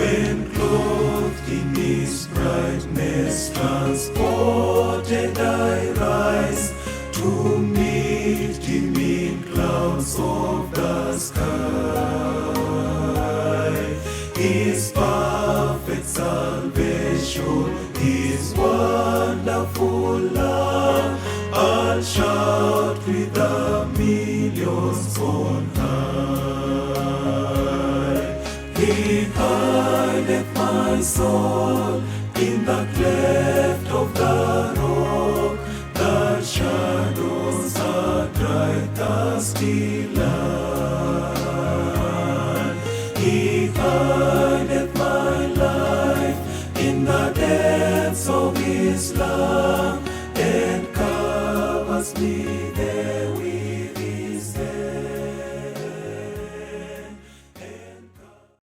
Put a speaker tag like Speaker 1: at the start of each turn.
Speaker 1: When clothed in his brightness, transported I rise to meet him in clouds of the sky. His perfect salvation, his wonderful love, I'll shout with the millions on high. He hideth my soul in the cleft of the rock, that shadows a dry, thirsty land. He hideth my life in the depths of his love and covers me.